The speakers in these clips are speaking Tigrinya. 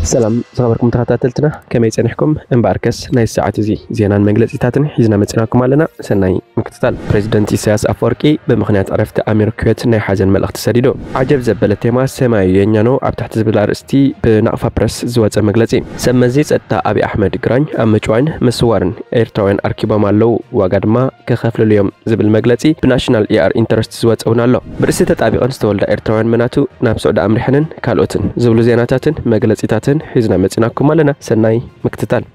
ሰላም ዝኸበርኩም ተኸታተልትና፣ ከመይ ጸኒሕኩም? እምበኣርከስ ናይ ሰዓት እዚ ዜናን መግለጺታትን ሒዝና መጺናኩም ኣለና። ሰናይ ምክትታል። ፕሬዚደንት ኢሳያስ ኣፈወርቂ ብምኽንያት ዕረፍቲ ኣሚር ኩዌት ናይ ሓዘን መልእኽቲ ሰዲዱ። ዓጀብ ዘበለ ቴማ ሰማዩ የኛ ነው ኣብ ትሕቲ ዝብል ኣርእስቲ ብናቕፋ ፕረስ ዝወጸ መግለጺ። ሰብ መዚ ጸጥታ ኣብይ ኣሕመድ ግራኝ ኣብ ምጭዋይን ምስዋርን ኤርትራውያን ኣርኪቦም ኣለዉ፣ ዋጋ ድማ ክኸፍልሉ እዮም ዝብል መግለጺ ብናሽናል ኢኣር ኢንተረስት ዝወጸ እውን ኣሎ። ብርእሲ ተጣቢቐን ዝተወልዳ ኤርትራውያን መናቱ ናብ ስዑዲ ኣምሪሐንን ካልኦትን ዝብሉ ዜናታትን መግለጺታትን ሒዝና መጺናኩም ኣለና። ሰናይ ምክትታል።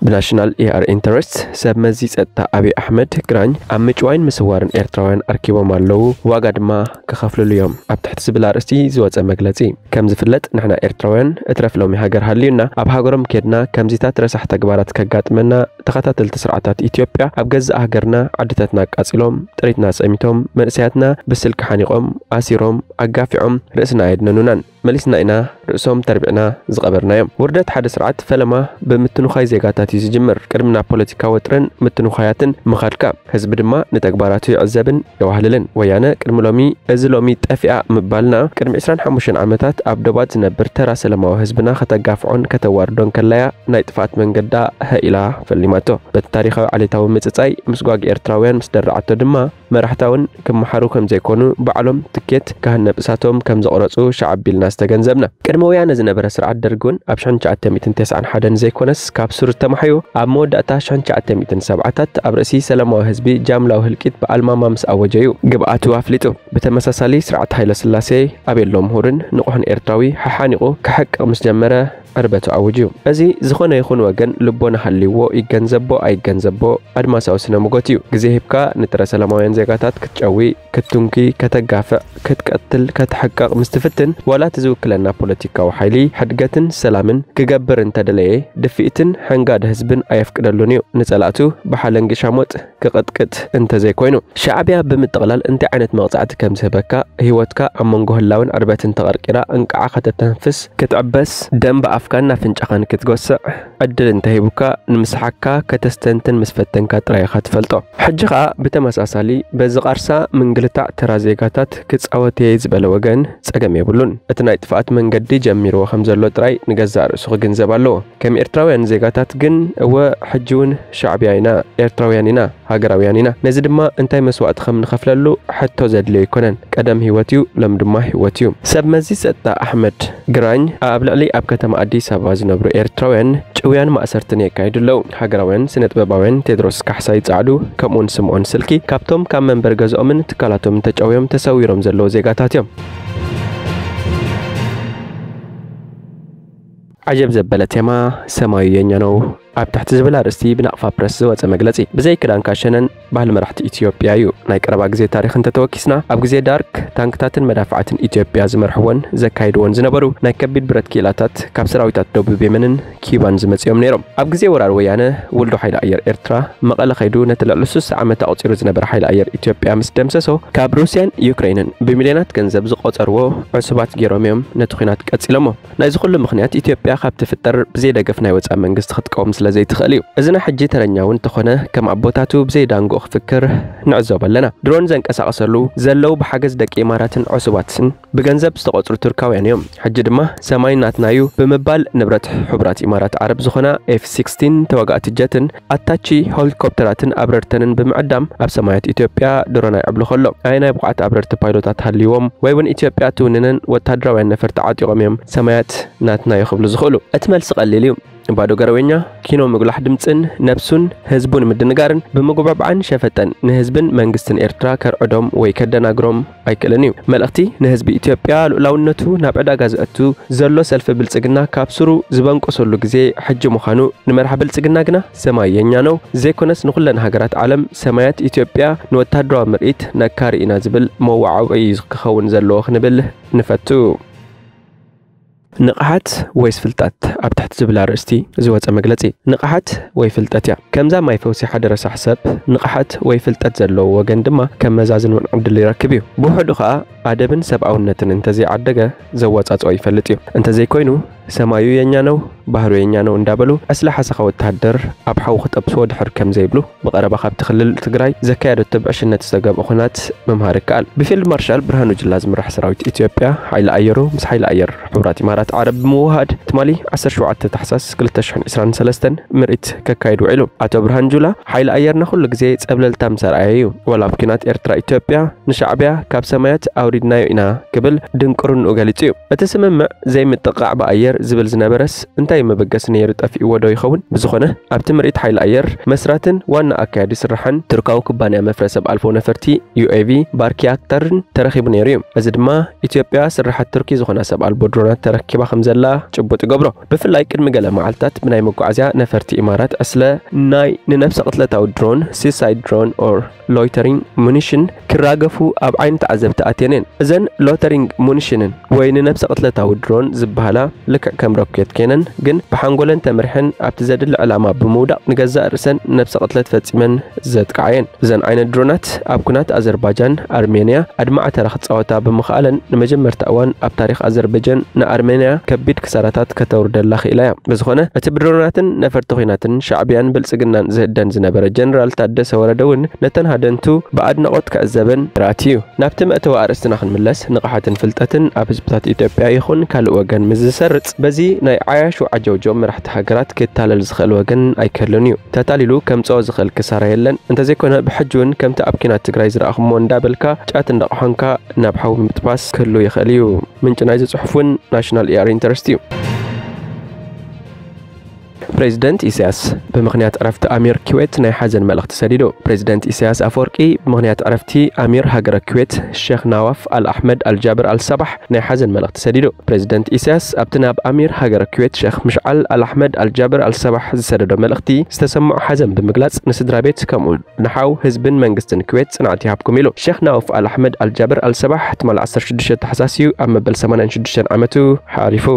ብናሽናል ኢኣር ኢንተረስት ሰብ መዚ ጸጥታ ኣብይ ኣሕመድ ግራኝ ኣብ ምጭዋይን ምስዋርን ኤርትራውያን ኣርኪቦም ኣለዉ፣ ዋጋ ድማ ክኸፍልሉ እዮም ኣብ ትሕቲ ዝብል ኣርእስቲ ዝወጸ መግለጺ። ከም ዝፍለጥ ንሕና ኤርትራውያን እትረፍ ሎሚ ሃገር ሃልዩና ኣብ ሃገሮም ኬድና ከምዚታት ረሳሕ ተግባራት ከጋጥመና ተኸታተልቲ ስርዓታት ኢትዮጵያ ኣብ ገዛእ ሃገርና ዓድታትና ኣቃጺሎም፣ ጥሪትና ጸሚቶም፣ መንእሰያትና ብስልኪ ሓኒቖም፣ ኣሲሮም፣ ኣጋፊዖም ርእስና ኣየድነኑናን። መሊስና ኢና ርእሶም ተርቢዕና ዝቐበርናዮም። ውርደት ሓደ ስርዓት ፈለማ ብምትንዃይ ዜጋታት እዩ ዝጅምር። ቅድሚ ናብ ፖለቲካ ወጥርን ምትንዃያትን ምኻድካ፣ ህዝቢ ድማ ንተግባራቱ ይዕዘብን የዋህልልን። ወያነ ቅድሚ ሎሚ፣ እዚ ሎሚ ጠፊኣ ምባልና፣ ቅድሚ ዕስራን ሓሙሽተን ዓመታት ኣብ ዶባት ዝነብር ተራ ሰለማዊ ህዝብና ከተጋፍዖን ከተዋርዶን ከላያ ናይ ጥፍኣት መንገዳ ሀኢላ ፈሊማቶ። በቲ ታሪኻዊ ዓሌታዊ ምጽጻይ ምስጓግ ኤርትራውያን ምስ ደረዓቶ ድማ፣ መራሕታ እውን ክመሓሩ ከም ዘይኮኑ፣ ባዕሎም ትኬት ገሃነብ እሳቶም ከም ዘቕረጹ ሸዓብ ቢልና ዝተገንዘብና። ቅድሚ ወያነ ዝነበረ ስርዓት ደርግ እውን ኣብ ሽሕን ትሽዓተ ሚእትን ተስዓን ሓደን ዘይኮነስ፣ ካብ ሱር ዝተማሕዩ ኣብ መወዳእታ ሽሕን ትሽዓተ ሚእትን ሰብዓታት ኣብ ርእሲ ሰላማዊ ህዝቢ ጃምላዊ ህልቂት ብኣልማማ ምስ ኣወጀ እዩ ግብኣቱ ኣፍሊጡ። ብተመሳሳሊ ስርዓት ሃይለ ስላሴ ኣብ የሎ ምሁርን ንቑሕን ኤርትራዊ ሓሓኒቑ ክሕቅቕ ምስ ጀመረ ዕርበቱ ኣውጅ እዩ። እዚ ዝኾነ ይኹን ወገን ልቦና ሃልይዎ ይገንዘቦ ኣይገንዘቦ ኣድማሳዊ ስነ ምጎት እዩ። ግዜ ሂብካ ንጥረ ሰላማውያን ዜጋታት ክትጨዊ፣ ክትትንኪ፣ ከተጋፍዕ፣ ክትቀትል፣ ከተሕቅቕ ምስ ትፍትን፣ ዋላ እቲ ዝውክለና ፖለቲካዊ ሓይሊ ሕድገትን ሰላምን ክገብር እንተደለየ፣ ድፍኢትን ሕንጋድ ህዝብን ኣየፍቅደሉን እዩ። ንጸላእቱ ብሓለንጊ ሻሞጥ ክቕጥቅጥ እንተዘይኮይኑ። ሻዕብያ ብምጥቕላል እንታይ ዓይነት መቕጻዕቲ ከም ዝህበካ፣ ህይወትካ ኣብ መንጎ ህላውን ዕርበትን ተቐርቂራ እንቃዓ ከተተንፍስ፣ ክትዕበስ፣ ደም ብኣፍካን ኣፍንጫኻን ክትጎስዕ ዕድል እንተሂቡካ፣ ንምስሓካ ከተስተንትን ምስ ፈተንካ ጥራይ ኢኻ ትፈልጦ። ሕጂ ኸኣ ብተመሳሳሊ በዚ ቃርሳ ምንግልታዕ ተራ ዜጋታት ክጻወት እየ ዝበለ ወገን ጸገም የብሉን። እቲ ናይ ጥፍኣት መንገዲ ጀሚርዎ ከም ዘሎ ጥራይ ንገዛእ ርእሱ ክግንዘብ ኣለዎ። ከም ኤርትራውያን ዜጋታት ግን፣ እወ፣ ሕጂ እውን ሻዕብያ ኢና፣ ኤርትራውያን ኢና፣ ሃገራውያን ኢና። ነዚ ድማ እንታይ መስዋእቲ ከም ንኸፍለሉ ሕቶ ዘድልዮ ኣይኮነን። ቀደም ህይወት እዩ፣ ሎም ድማ ህይወት እዩ። ሰብ መዚ ጸጥታ ኣሕመድ ግራኝ ኣብ ልዕሊ ኣብ ከተማ ኣዲስ ኣበባ ዝነብሩ ኤርትራውያን ጭውያን ማእሰርትን የካይዱ ኣለዉ። ሃገራውያን ስነ ጥበባውያን ቴድሮስ ካሕሳይ ጻዕዱ፣ ከምኡውን ስምኦን ስልኪ፣ ካብቶም ካብ መንበሪ ገዝኦምን ትካላቶምን ተጨውዮም ተሰዊሮም ዘለዉ ዜጋታት እዮም። ዓጀብ ዘበለ ቴማ ሰማዩ የኛ ነው ኣብ ትሕቲ ዝብል ኣርእስቲ ብናቕፋ ፕረስ ዝወጸ መግለጺ። ብዘይ ክዳንካ ሸነን ባህሊ መራሕቲ ኢትዮጵያ እዩ። ናይ ቀረባ ግዜ ታሪኽ እንተተወኪስና፣ ኣብ ግዜ ዳርክ ታንክታትን መዳፍዓትን ኢትዮጵያ ዝመርሕዎን ዘካይድዎን ዝነበሩ ናይ ከቢድ ብረት ክኢላታት ካብ ሰራዊታት ደቡብ የመንን ኪዩባን ዝመጽኦም ነይሮም። ኣብ ግዜ ወራር ወያነ፣ ውልዶ ሓይሊ ኣየር ኤርትራ መቐለ ከይዱ ነቲ ልዕሊ ስሳ ዓመት ኣቑጺሩ ዝነበረ ሓይሊ ኣየር ኢትዮጵያ ምስ ደምሰሶ፣ ካብ ሩስያን ዩክሬንን ብሚልዮናት ገንዘብ ዝቖጸርዎ ዕሱባት ገይሮም እዮም ነቲ ኲናት ቀጺሎሞ። ናይዚ ኩሉ ምኽንያት፣ ኢትዮጵያ ካብ ትፍጠር ብዘይ ደገፍ ናይ ወጻኢ መንግስቲ ክትቀውም ስለ ዘይትኽእል እዩ። እዚ ናይ ሕጂ ተረኛ እውን እንተኾነ፣ ከም ኣቦታቱ ብዘይ ዳንጎ ክፍክር ንዕዘቦ ኣለና። ድሮን ዘንቀሳቕሰሉ ዘለዉ ብሓገዝ ደቂ ኢማራትን ዕሱባትን ብገንዘብ ዝተቖጽሩ ቱርካውያን እዮም። ሕጂ ድማ ሰማይ ናትና እዩ ብምባል ንብረት ሕቡራት ኢማራት ዓረብ ዝኾና ኤፍ ሲክስቲን ተዋጋእቲ ጀትን ኣታቺ ሄሊኮፕተራትን ኣብረርተንን ብምዕዳም ኣብ ሰማያት ኢትዮጵያ ድሮን ኣይዕብሉ ከሎ፣ ኣየናይ ብቑዓት ኣብረርቲ ፓይሎታት ሃልይዎም ወይ እውን ኢትዮጵያ ትውንነን ወታደራውያን ነፈርቲ ዓጢቖም እዮም ሰማያት ናትና እዩ ክብሉ ዝኽእሉ? እቲ መልሲ ቀሊል እዩ። ባዶ ገረበኛ ኪኖ ምጉላሕ ድምጽን ነብሱን ህዝቡን ምድንጋርን ብምጉብዕባዕን ሸፈጠን ንህዝብን መንግስትን ኤርትራ ከርዕዶም ወይ ከደናግሮም ኣይክእልን እዩ። መልእኽቲ ንህዝቢ ኢትዮጵያ ልኡላውነቱ ናብ ዕዳጋ ዘእቱ ዘሎ ሰልፊ ብልጽግና ካብ ስሩ ዝበንቆሰሉ ግዜ ሕጂ ምዃኑ፣ ንመራሕ ብልጽግና ግና ሰማይ የኛ ነው ዘይኮነስ ንኹለን ሃገራት ዓለም ሰማያት ኢትዮጵያ ንወታደራዊ ምርኢት ነካሪ ኢና ዝብል መወዓውዒ እዩ ክኸውን ዘለዎ ክንብል ንፈቱ። ንቕሓት ወይስ ፍልጠት ኣብ ትሕቲ ዝብል ኣርእስቲ ዝወጸ መግለጺ። ንቕሓት ወይ ፍልጠት እያ። ከምዛ ማይ ፈውሲ ሓደ ረሳሕ ሰብ ንቕሓት ወይ ፍልጠት ዘለዎ ወገን ድማ ከም መዛዝን እውን ዕድል ይረክብ እዩ። ብውሕዱ ኸኣ ኣደብን ሰብኣውነትን እንተዘይዓደገ ዘወጻጽኦ ይፈልጥ እዩ። እንተዘይኮይኑ ሰማዩ የኛ ነው፣ ባህሩ የኛ ነው እንዳበሉ ዕስለ ሓሰኻ ወተሃደር ኣብ ሓዊ ክጠብስዎ ድሕር ከም ዘይብሉ ብቐረባ ካብቲ ክልል ትግራይ ዘካየደቶ ብዕሽነት ዝተገብኦ ኹናት ምምሃር ይከኣል። ብፊልድ ማርሻል ብርሃኑ ጅላ ዝምራሕ ሰራዊት ኢትዮጵያ ሓይሊ ኣየሩ ምስ ሓይሊ ኣየር ሕቡራት ኢማራት ዓረብ ብምውሃድ ትማሊ ዓሰርተ ሸውዓተ ታሕሳስ ክልተ ሽሕን ዕስራን ሰለስተን ምርኢት ከካይድ ውዒሉ። ኣቶ ብርሃኑ ጁላ ሓይሊ ኣየርና ኩሉ ግዜ ጸብለልታ ምስ ኣርኣየ እዩ። ዋላ ኣብ ኲናት ኤርትራ ኢትዮጵያ ንሻዕብያ ካብ ሰማያት ኣውሪድናዮ ኢና ክብል ድንቁርንኡ ገሊጹ እዩ። እቲ ስምምዕ ዘይምጥቓዕ ብኣየር ዝብል ዝነበረስ እንታይ መበገሲ ነይሩ ጠፊእዎ ዶ ይኸውን? ብዝኾነ ኣብቲ ምርኢት ሓይሊ ኣየር መስራትን ዋና ኣካያዲ ስራሕን ቱርካዊ ኩባንያ መፍረ ሰብ ኣልፎ ነፈርቲ ዩ ኤ ቪ ባርኪያክተርን ተረኺቡ ነይሩ እዩ። እዚ ድማ ኢትዮጵያ ስራሓት ቱርኪ ዝኾና ሰብ ኣልቦ ድሮናት ተረኪባ ከም ዘላ ጭቡጥ ይገብሮ። ብፍላይ ቅድሚ ገለ መዓልታት ብናይ መጓዓዝያ ነፈርቲ ኢማራት ዕስለ ናይ ንነብሰ ቅትለታዊ ድሮን ሲሳይድ ድሮን ኦር ሎይተሪንግ ሙኒሽን ክራገፉ ኣብ ዓይኒ ተዓዘብቲ ኣትየን እየን። እዘን ሎተሪንግ ሙኒሽንን ወይ ንነብሰ ቅትለታዊ ድሮን ዝበሃላ ልክዕ ከም ሮኬት ኬነን ግን ብሓንጎለን ተመሪሐን ኣብቲ ዘድሊ ዕላማ ብምውዳቕ ንገዛእ ርእሰን ነብሰ ቅትለት ፈጺመን ዘጥቅዓ እየን። እዘን ዓይነት ድሮናት ኣብ ኩናት ኣዘርባጃን ኣርሜንያ ኣድማዒ ተራ ክጻወታ ብምኽኣለን ንመጀመርታ እዋን ኣብ ታሪኽ ኣዘርባጃን ንኣርሜንያ ከቢድ ክሳራታት ከተውርደላ ክኢላ እያ። ብዝኾነ እቲ ብድሮናትን ነፈርቲ ኲናትን ሻዕብያን ብልጽግናን ዝህደን ዝነበረ ጀነራል ታደሰ ወረደ እውን ነተን ሃደንቱ ብኣድናቖት ክዕዘበን ራእቲ እዩ። ናብቲ መእተዊ ኣርእስትና ክንምለስ፣ ንቕሓትን ፍልጠትን ኣብ ህዝብታት ኢትዮጵያ ይኹን ካልእ ወገን ምስ ዝሰርጽ፣ በዚ ናይ ዓያሹ ዓጀውጀው መራሕቲ ሃገራት ክታለል ዝኽእል ወገን ኣይክህልን እዩ። ተታሊሉ ከምጽኦ ዝኽእል ክሳራ የለን። እንተዘይኮነ ብሕጂ እውን ከምቲ ኣብ ኲናት ትግራይ ዝረኣኹሞ እንዳበልካ ጫት እንዳቕሓንካ ናብ ሓዊ ምጥባስ ክህሉ ይኽእል እዩ። ምንጪ ናይዚ ጽሑፍ እውን ናሽናል ኤኣር ኢንተረስት እዩ። ፕሬዚደንት ኢሳያስ ብምኽንያት ዕረፍቲ ኣሚር ኩዌት ናይ ሓዘን መልእኽቲ ሰዲዱ። ፕሬዚደንት ኢሳያስ ኣፈወርቂ ብምኽንያት ዕረፍቲ ኣሚር ሃገረ ኩዌት ሼኽ ናዋፍ ኣል ኣሕመድ ኣልጃብር ኣልሰባሕ ናይ ሓዘን መልእኽቲ ሰዲዱ። ፕሬዚደንት ኢሳያስ ኣብቲ ናብ ኣሚር ሃገረ ኩዌት ሼኽ ምሽዓል ኣል ኣሕመድ ኣልጃብር ኣልሰባሕ ዝሰደዶ መልእኽቲ ዝተሰምዖ ሓዘን ብምግላጽ ንስድራ ቤት ከምኡ ንሓው ህዝብን መንግስትን ኩዌት ጽንዓት ይሃብኩም ኢሉ። ሼኽ ናውፍ ኣል ኣሕመድ ኣልጃብር ኣልሰባሕ ትማሊ ዓሰርተ ሽዱሽተ ታሕሳስ እዩ ኣብ መበል ሰማንያን ሽዱሽተን ዓመቱ ሓሪፉ።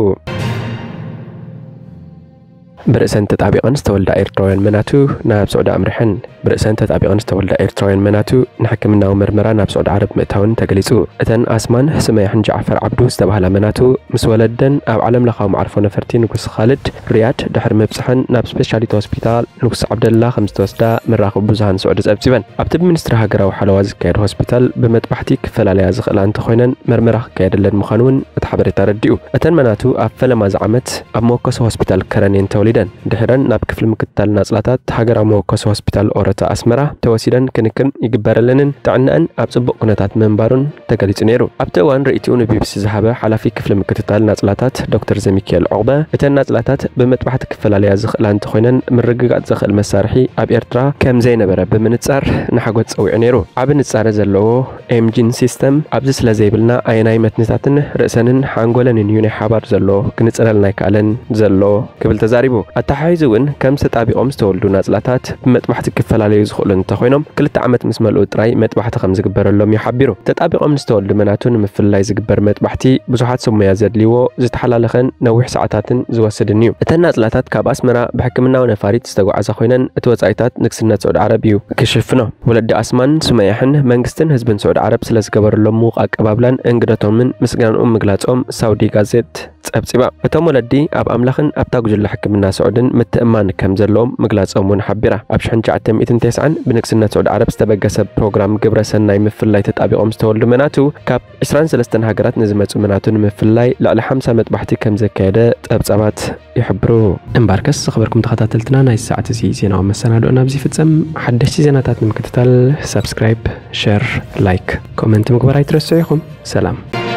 ብርእሰን ተጣቢቐን ዝተወልዳ ኤርትራውያን መናቱ ናብ ስዑዲ ኣምሪሐን። ብርእሰን ተጣቢቐን ዝተወልዳ ኤርትራውያን መናቱ ንሕክምናዊ መርመራ ናብ ስዑዲ ዓረብ ምእታውን ተገሊጹ። እተን ኣስማን ሱመያሕን ጃዕፈር ዓብዱ ዝተባህላ መናቱ ምስ ወለደን ኣብ ዓለም ለኻዊ መዓርፎ ነፈርቲ ንጉስ ኻልድ ሪያድ ድሕሪ ምብጽሐን ናብ ስፔሻሊቲ ሆስፒታል ንጉስ ዓብደላ ከም ዝተወስዳ መራኸቢ ብዙሃን ስዑዲ ጸብጺበን። ኣብቲ ብሚኒስትሪ ሃገራዊ ሓለዋ ዝካየድ ሆስፒታል ብመጥባሕቲ ክፈላለያ ዝኽእላ እንተኾይነን መርመራ ክካየደለን ምዃኑ እውን እቲ ሓበሬታ ኣረዲኡ። እተን መናቱ ኣብ ፈለማ እዚ ዓመት ኣብ መወከሲ ሆስፒታል ከረን እየን ተወሊደን። ድሒረን ናብ ክፍሊ ምክትታል ናጽላታት ሃገራዊ መወከሲ ሆስፒታል ኦረታ ኣስመራ ተወሲደን ክንክን ይግበረለንን ጥዕናኣን ኣብ ጽቡቕ ኩነታት ምንባሩን ተገሊጹ ነይሩ። ኣብቲ እዋን ርእይትኡ ንቢቢሲ ዝሃበ ሓላፊ ክፍሊ ምክትታል ናጽላታት ዶክተር ዘሚካኤል ዑቕበ፣ እተን ናጽላታት ብመጥባሕቲ ክፈላለያ ዝኽእላ እንተኾይነን ምርግጋጽ ዘኽእል መሳርሒ ኣብ ኤርትራ ከም ዘይነበረ ብምንጻር ንሓጎስ ጸዊዑ ነይሩ። ዓቢ ንጻረ ዘለዎ ኤምጂን ሲስተም ኣብዚ ስለ ዘይብልና ኣየናይ መትንታትን ርእሰንን ሓንጎለንን እዩ ናይ ሓባር ዘሎ ክንጽረልና ኣይከኣለን ዘሎ ክብል ተዛሪቡ። ኣተሓሒዙ እውን ከም ተጣቢቖም ዝተወልዱ ናጽላታት ብመጥባሕቲ ክፈላለዩ ዝኽእሉ እንተኾይኖም ክልተ ዓመት ምስ መልኡ ጥራይ መጥባሕቲ ከም ዝግበረሎም እዩ ሓቢሩ። ተጣቢቖም ንዝተወልዱ መናቱ ንምፍልላይ ዝግበር መጥባሕቲ ብዙሓት ሰብ ሞያ ዘድልይዎ ዝተሓላለኸን ነዊሕ ሰዓታትን ዝወስድን እዩ። እተን ናጽላታት ካብ ኣስመራ ብሕክምናዊ ነፋሪት ዝተጓዓዛ ኮይነን እቲ ወጻኢታት ንግስነት ስዑዲ ዓረብ እዩ ክሽፍኖ። ወለዲ ኣስማን ሱመያሕን መንግስትን ህዝብን ስዑዲ ዓረብ ስለ ዝገበረሎም ምዉቕ ኣቀባብላን እንግደቶምን ምስጋንኦም ምግላጾም ሳውዲ ጋዜት ጸብጺባ። እቶም ወለዲ ኣብ ኣምላኽን ኣብታ ጉጅለ ሕክምና ስዑድን ምትእምማን ከም ዘለዎም ምግላጾም እውን ሓቢራ። ኣብ ሽሕን ትሽዓተ ሚእትን ተስዓን ብንግስነት ስዑዲ ዓረብ ዝተበገሰ ፕሮግራም ግብረ ሰናይ ምፍላይ ተጣቢቖም ዝተወልዱ መናቱ ካብ ዕስራን ሰለስተን ሃገራት ንዝመጹ መናቱ ንምፍላይ ልዕሊ ሓምሳ መጥባሕቲ ከም ዘካየደ ጸብጻባት ይሕብሩ። እምበርከስ ዝኸበርኩም ተኸታተልትና ናይ ሰዓት እዚ ዜናዊ መሰናድኦ ናብዚ ይፍጸም። ሓደሽቲ ዜናታት ንምክትታል ሳብስክራይብ፣ ሸር፣ ላይክ፣ ኮመንት ምግባር ኣይትረስዑ ኢኹም። ሰላም።